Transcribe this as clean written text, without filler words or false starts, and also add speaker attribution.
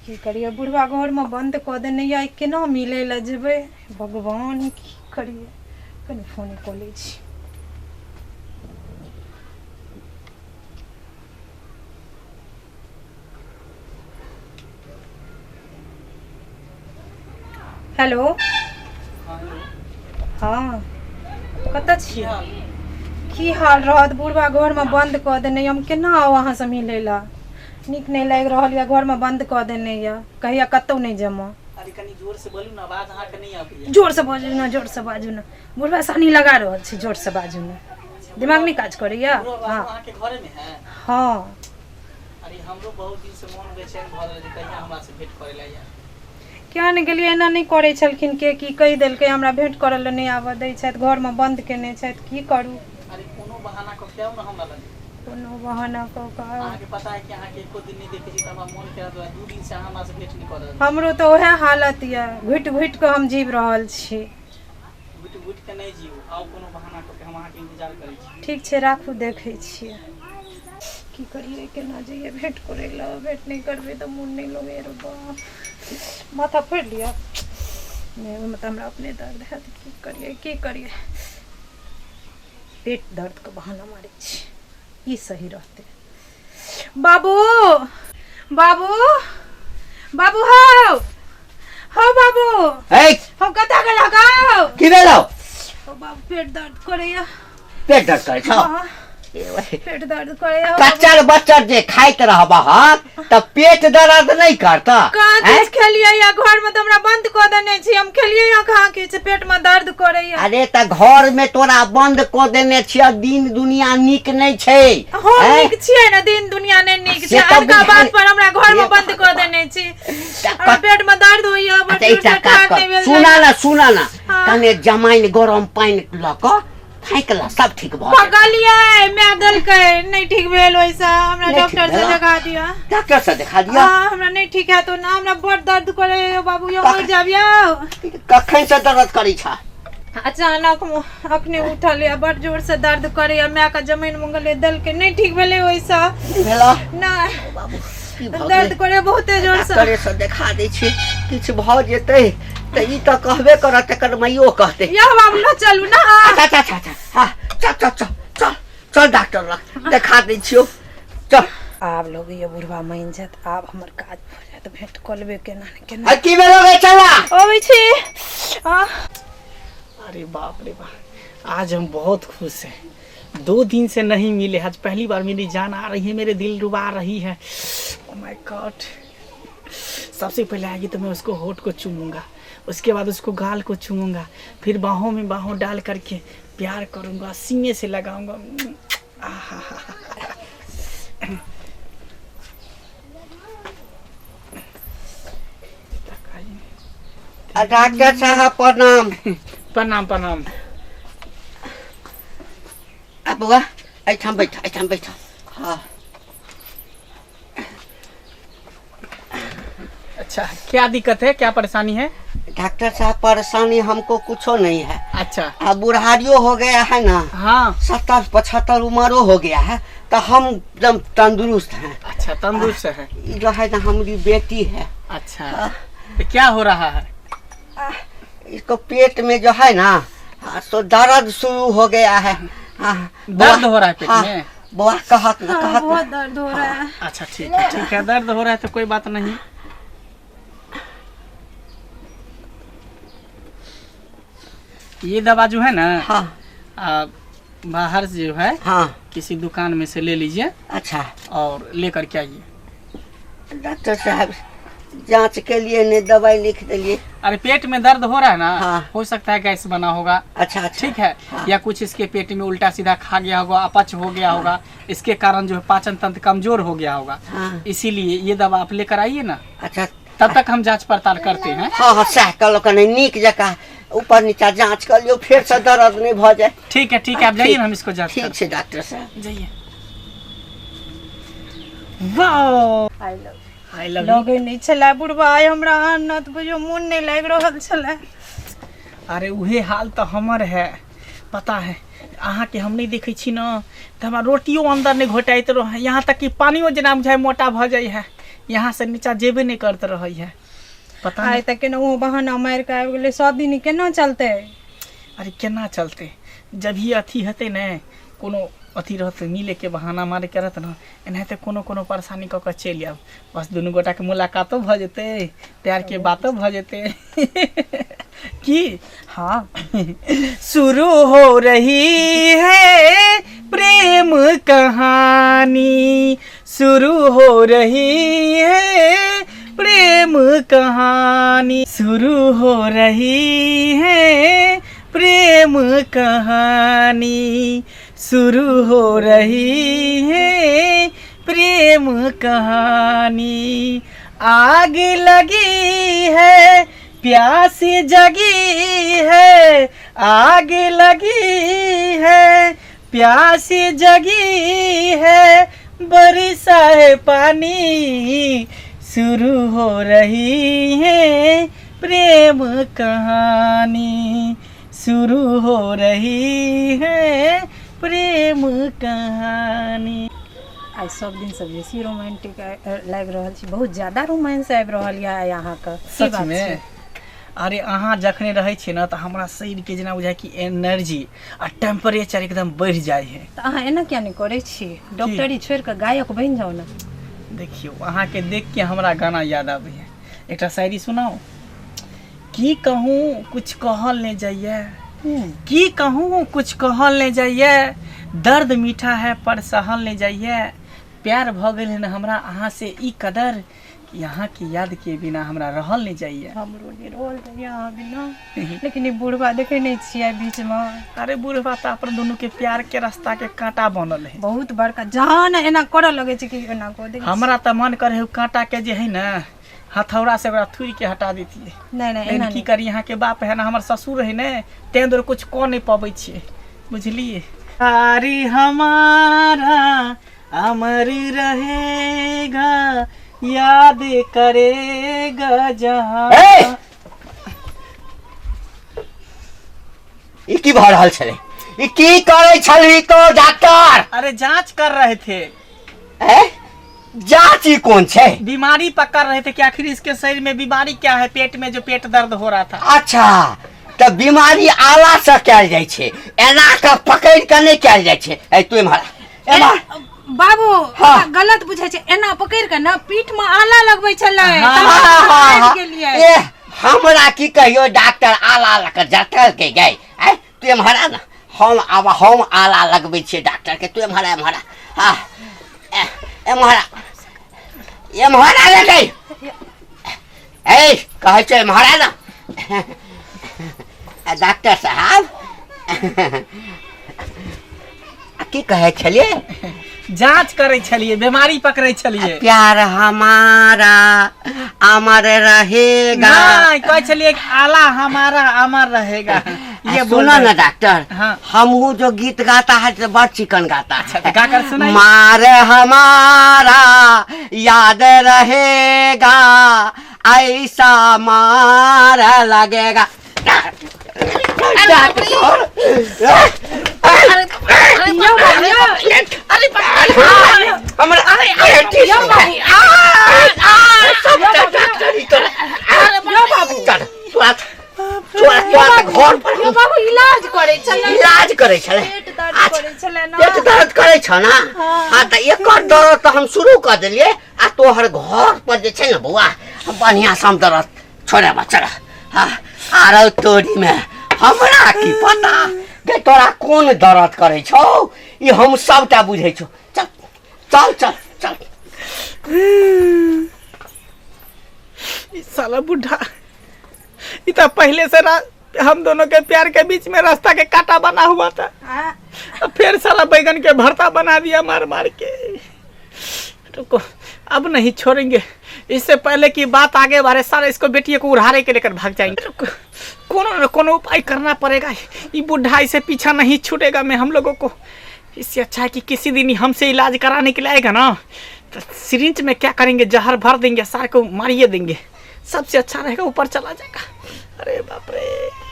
Speaker 1: की करियै, बुढ़बा घरमे बन्द कऽ देने यऽ, केना मिलै लए जेबै? भगवान, की करियै? कनि फोन कऽ लै छी। हेलो। हँ, कतऽ छियै? की हाल रहत? बुढ़बा घरमे बन्द कऽ देने यऽ, हम केना आउ अहाँसँ मिलै लए? नीक नहि लागि रहल यऽ, घरमे बन्द कऽ देने यऽ, कहैया कतहु नहि जेमऽ।
Speaker 2: अरे कनि जोर से बोलू ना, आवाज अहाँके नहि आबैया।
Speaker 1: जोरसँ बाजू ने, जोरसँ बाजू ने। बुढ़बा सानी लगा रहल छै, जोरसँ बाजू ने। दिमाग नहि काज करैया?
Speaker 2: हँ, अहाँके घरे में है?
Speaker 1: हँ।
Speaker 2: अरे हमरो बहुत दिन से मोन बेचैन भऽ रहल छै, कहिया हमरा से भेंट करे ला यार।
Speaker 1: किया नहि गेलियै? एना नहि करै छलखिन। के की कहि देलकै? हमरा भेंट करऽ लए नहि आबऽ दै छथि, घरमे बन्द केने छथि, की करू?
Speaker 2: अरे कोनो बहाना कऽ के आउ ना हमरा लग।
Speaker 1: कोनो बहाना कऽ कऽ आउ?
Speaker 2: अहाँके पता है कि अहाँके एको दिन नहि देखै छी तऽ हमरा मोन केना दऽ, 2 दिन से अहाँ हमरा से भेंट नहि कऽ रहल छी।
Speaker 1: हमरो तऽ उएह हालत यऽ, घुटि घुटि कऽ हम जीव रहल छी।
Speaker 2: घुटि घुटि के नहि जीउ, आउ कोनो बहाना कऽ के, हम अहाँके इंतजार करै छी।
Speaker 1: ठीक छै, राखू, देखै छियै। की करियै, केना जइयै भेंट करै लए? भेंट नहि करबै तऽ मोन नहि लगैए। रे बाप, माथा फोड़ि लिअ? नहि, ओहिमे तऽ हमरा अपने दर्द हैत। की करियै, की करियै? पेट दर्दके बहाना मारै छी, ई सही रहतै। बाबू, बाबू, बाबू, हौ हौ बाबू।
Speaker 3: हे।
Speaker 1: हम कतऽ गेलह गौ?
Speaker 3: की भेलौ?
Speaker 1: ओ बाबू, पेट दर्द करैया।
Speaker 3: पेट दर्द करै छौ?
Speaker 1: हाँ। पेट दर्द करैया हौ बाबू।
Speaker 3: कच्चर बच्चर जे खाइत रहबह तऽ पेट दर्द नहि करतह?
Speaker 1: कहाँ?
Speaker 3: आँय?
Speaker 1: किछु खेलियै या? घर में तऽ हमरा बंद कऽ देने छी, हम खेलियै या कहाँ किछु? पेट में दर्द करैया।
Speaker 3: अरे तऽ घर में तोरा बंद कऽ देने छियह, दिन दुनिया नीक नहि छै।
Speaker 1: हम
Speaker 3: आँय?
Speaker 1: नीक छियै ने, दिन दुनिया नहि नीक
Speaker 3: से
Speaker 1: छै।
Speaker 3: तऽ
Speaker 1: अनका
Speaker 3: बुझाइ-
Speaker 1: बात पर हमरा घर में
Speaker 3: से
Speaker 1: बंद कऽ देने छी। हमरा पेट में दर्द होइया बड़
Speaker 3: अच्छा
Speaker 1: जोर
Speaker 3: एकटा
Speaker 1: से,
Speaker 3: काज
Speaker 1: ठाढ़
Speaker 3: कर,
Speaker 1: नहि भेल
Speaker 3: सुना
Speaker 1: जाइया।
Speaker 3: ना, सुना ना।
Speaker 1: हाँ।
Speaker 3: कने जमाइन गरम पानि लऽ कऽ फैंक ला, सब ठीक भऽ जेतै।
Speaker 1: पकलियै, माय देलकै, नहि ठीक भेल ओहिसँ। हमरा
Speaker 3: नहि ठीक
Speaker 1: डॉक्टर से
Speaker 3: भेल?
Speaker 1: देखा दिअ।
Speaker 3: डॉक्टर से देखा दिअ?
Speaker 1: हाँ, हमरा नहि ठीक है तो ना, हमरा बड़ दर्द करे यौ बाबू यौ, मरि जाब यौ।
Speaker 3: कखन से दर्द करै छ?
Speaker 1: अचानक अखने उठल या, बड़ जोर से दर्द करे या। माय के जमीन मंगले देलकै, नहि ठीक भेलै ओहिसँ।
Speaker 3: नहि भेलौ?
Speaker 1: नहि।
Speaker 3: बाबू, की भऽ
Speaker 1: दर्द
Speaker 3: गेलै?
Speaker 1: करे बहुते जोर से।
Speaker 3: डॉक्टरे से देखा दै छी, किछु भऽ जेतै तऽ ई तऽ कहबे करत, एकर माइयो कहतै।
Speaker 1: यौ बाबू, ल चलू ना।
Speaker 3: अच्छा अच्छा अच्छा अच्छा, हाँ, चल चल चल चल चल, डॉक्टर लग देखा दै छियौ, चल।
Speaker 1: आब लगैया बुढ़वा मानि जायत, आब हमर काज भऽ जायत, भेंट कऽ लेबै केना ने केना।
Speaker 3: आ की भेलो गे चला?
Speaker 1: अबै छी आ।
Speaker 2: अरे बाप रे बाप, आज हम बहुत खुश हैं। 2 दिन से नहीं मिले, आज पहली बार मेरी जान आ रही है, मेरे दिल रुबा रही है। ओ my God, सबसे पहले आएगी तो मैं उसको होठ को चूमूंगा, उसके बाद उसको गाल को चूमूंगा, फिर बाहों में बाहों डाल करके प्यार करूंगा, सीने से लगाऊंगा। आहा।
Speaker 3: आ डॉक्टर साहब, प्रणाम।
Speaker 2: प्रणाम, प्रणाम।
Speaker 3: आ बौआ, एहिठाम बैठ, एहिठाम बैठ। हाँ।
Speaker 2: अच्छा, क्या दिक्कत है, क्या परेशानी है?
Speaker 3: डॉक्टर साहब, परेशानी हमको कुछो नहीं है।
Speaker 2: अच्छा।
Speaker 3: अब बुढ़ारियो हो गया है ना।
Speaker 2: हाँ।
Speaker 3: 70 75 उम्रो हो गया है, तो हम एकदम तंदुरुस्त हैं।
Speaker 2: अच्छा, तंदुरुस्त है।
Speaker 3: ये जो है ना, हमारी बेटी है।
Speaker 2: अच्छा, तो क्या हो रहा है?
Speaker 3: इसको पेट में जो है ना, हाँ, सो दर्द शुरू हो गया है, हाँ।
Speaker 2: दर्द हो रहा है पेट
Speaker 3: हाँ,
Speaker 2: में?
Speaker 3: बुआ, कहत ना।
Speaker 1: हाँ,
Speaker 3: कहत ना।
Speaker 1: बहुत दर्द हो रहा है।
Speaker 2: अच्छा, ठीक है, ठीक है, दर्द हो रहा है तो कोई बात नहीं। ये दवा जो है ना,
Speaker 3: हाँ।
Speaker 2: बाहर से जो है,
Speaker 3: हाँ,
Speaker 2: किसी दुकान में से ले लीजिए।
Speaker 3: अच्छा।
Speaker 2: और लेकर के आइए।
Speaker 3: डॉक्टर साहब, जांच के लिए ने दवाई लिख दिए।
Speaker 2: अरे पेट में दर्द हो रहा है ना?
Speaker 3: हाँ।
Speaker 2: हो सकता है गैस बना होगा।
Speaker 3: अच्छा अच्छा।
Speaker 2: ठीक है।
Speaker 3: हाँ।
Speaker 2: या कुछ इसके पेट में उल्टा सीधा खा गया होगा, अपच हो गया होगा, इसके कारण जो है पाचन तंत्र कमजोर हो गया होगा।
Speaker 3: हाँ।
Speaker 2: इसीलिए ये दवा आप लेकर आइए ना।
Speaker 3: अच्छा।
Speaker 2: तब तक हम जांच पड़ताल करते हैं।
Speaker 3: हाँ, सएह कहलहुँ, कनि नीक जकाँ ऊपर नीचा जांच कर लियौ, फेर से दर्द नहीं भऽ जाए।
Speaker 2: ठीक है, ठीक है, आप जाइए ना, हम इसको जांच
Speaker 3: ठीक छै डॉक्टर साहब।
Speaker 2: कर जाइए। वाह।
Speaker 1: I love.
Speaker 2: I love.
Speaker 1: लगै नहि छलै बुढ़बा आइ हमरा आनत, बुझियौ मोन नहि लागि रहल छलै।
Speaker 2: अरे उहे हाल तऽ हमर है, पता है अहाँके हम नहि देखै छी ने तऽ हमरा रोटियो अन्दर नहि घोटाइत रहै, यहाँ तक कि पानियो जेना बुझाइ मोटा भऽ जाइ है। यहाँ से नीचा जेबे नहि करत रहै है पता
Speaker 1: आइ
Speaker 2: नहि।
Speaker 1: तऽ केना ओ बहाना मारि कऽ आबि गेलै, सब दिन केना चलतै?
Speaker 2: अरे केना चलतै, जब ही अथी हेतै ने, कोनो अथी रहतै, मिलैके बहाना मारैके रहत ने, एनाहिते कोनो कोनो परेशानी कऽ कऽ चलि आयब, बस दुनू गोटाके मुलाकातो भऽ जेतै, प्यारके बातो भऽ जेतै। की?
Speaker 1: हाँ।
Speaker 2: शुरू हो रही है प्रेम कहानी, शुरू हो रही है प्रेम कहानी, शुरू हो रही है प्रेम कहानी, शुरू हो रही है प्रेम कहानी। आग लगी है, प्यास जगी है, आग लगी है, प्यास जगी है, बरसा है पानी, शुरू हो रही है प्रेम कहानी, शुरू हो रही है प्रेम कहानी।
Speaker 1: आइ सब दिनसँ बेसी रोमांटिक लागि रहल छी, बहुत ज्यादा रोमांस आबि रहल यऽ आइ अहाँके। की
Speaker 2: सच
Speaker 1: बात
Speaker 2: में
Speaker 1: छै?
Speaker 2: अरे अहाँ जखने रहै छियै ने तऽ हमरा शरीरके जेना बुझाइ कि एनर्जी आ टेम्परेचर एकदम बढ़ि जाइ है।
Speaker 1: तऽ अहाँ एना किया नहि करै छी, डॉक्टरी छोड़ि कऽ गायक बनि जाउ ने।
Speaker 2: देखियौ, अहाँके देख के हमरा गाना याद आबै है। एकटा शायरी सुनाउ? की कहूँ कुछ कहल नहि जाइए, की कहूँ कुछ कहल नहि जाइए, दर्द मीठा है पर सहल नहि जाइए, प्यार भऽ गेल हन हमरा अहाँ से ई कदर कि अहाँके याद के बिना हमरा रहल नहि जाइए।
Speaker 1: हमरो नहि रहल जाइए अहाँ बिना, लेकिन ई बुढ़बा देखै नहि छियै बीचमे।
Speaker 2: अरे बुढ़बा तऽ अपन दुनू के प्यार के रास्ता के कांटा बनल है।
Speaker 1: बहुत बड़का, जहाँ ने एना करऽ लगै छै कि एना कऽ दै।
Speaker 2: हमरा तऽ मन करे है कांटा के जे है ने हथौड़ा से ओकरा थुरि के हटा देतियै।
Speaker 1: नहि नहि,
Speaker 2: लेकिन
Speaker 1: एना
Speaker 2: की
Speaker 1: नहि।
Speaker 2: करी, अहाँके बाप है ने हमर ससुर है ने, तें दुआरे कुछ कऽ नहि पबै छियै, बुझलियै? प्यारी हमारा अमर रहेगा, याद करेगा जहाँ।
Speaker 3: ए! ई की भऽ रहल छलै? ई की करै छलही तो डॉक्टर?
Speaker 2: अरे जांच कर रहे थे।
Speaker 3: ए? जांच ई कोन छै?
Speaker 2: बीमारी पकड़ रहे थे कि आखिर इसके शरीर में बीमारी क्या है, पेट में जो पेट दर्द हो रहा था।
Speaker 3: अच्छा, तऽ बीमारी आला से कयल जाइ छै, एना कऽ पकड़ि कऽ नहि कयल जाइ छै। ए तू एम्हर आ, एम्हर।
Speaker 1: बाबू।
Speaker 3: हाँ।
Speaker 1: ओकरा गलत बुझै छै, एना पकड़ि कऽ ने पीठ मे आला लगबै छलै।
Speaker 2: हाँ,
Speaker 1: तहन
Speaker 3: हाँ, हाँ,
Speaker 1: आबि
Speaker 3: हाँ।
Speaker 1: गेलियै।
Speaker 3: ए हमरा की कहियो डॉक्टर आला लऽ कऽ जटल के गए। आय तू एम्हर आ ने, हम आब हम आला लगबै छियै डॉक्टर के। तू एम्हर आ, एम्हर आ। हाँ, एम्हर आ, एम्हर आ ले गई। ए कहै छै एम्हर आ ने डॉक्टर साहब। आ की कहै छलियै?
Speaker 2: जांच करै छलियै, बीमारी पकड़ै छलियै।
Speaker 3: प्यार हमारा अमर रहेगा।
Speaker 2: नहीं, कहै छलियै कि आला हमारा अमर रहेगा, ये बोल
Speaker 3: सुनो
Speaker 2: रहे।
Speaker 3: ना डॉक्टर।
Speaker 2: हाँ।
Speaker 3: हमहू जो गीत गाता है तो बड़ चिकन गाता है।
Speaker 2: अच्छा, तो गाकर सुनाइए।
Speaker 3: मार हमारा याद रहेगा, ऐसा मार लगेगा। घर पर
Speaker 1: यौ बाबू, इलाज करै छलै।
Speaker 3: इलाज करै छलै?
Speaker 1: पेट दर्द
Speaker 3: अच्छा।
Speaker 1: करै छलै ने।
Speaker 3: पेट दर्द करै छ ने? हाँ, तऽ एकर दर्द तऽ हम शुरू कऽ देलियै आ तोहर घर पर जे छै ने बौआ, बढ़िआँ से हम दर्द छोड़ेबा। चल। हाँ, आरो तोरीमे हमरा की पता जे तोरा कोन दर्द करै छौ, ई हम सबटा बुझै छौ। चल चल चल चल।
Speaker 2: ई साला बुढ़ा ई तो पहले से हम दोनों के प्यार के बीच में रास्ता के कांटा बना हुआ था। अब फिर साला बैगन के भरता बना दिया मार मार के। रुको, अब नहीं छोड़ेंगे। इससे पहले कि बात आगे बढ़े, सारा इसको बेटियों को उड़ारे के लेकर भाग जाएंगे। रुको, कोनो न कोनो उपाय करना पड़ेगा। ये बुढ़ा इसे पीछा नहीं छूटेगा मैं हम लोगों को। इससे अच्छा है कि किसी दिन ही हमसे इलाज कराने के लिए आएगा ना, तो सिरिंज में क्या करेंगे, जहर भर देंगे, सार को मारिए देंगे। सबसे अच्छा रहेगा, ऊपर चला जाएगा। अरे बाप रे।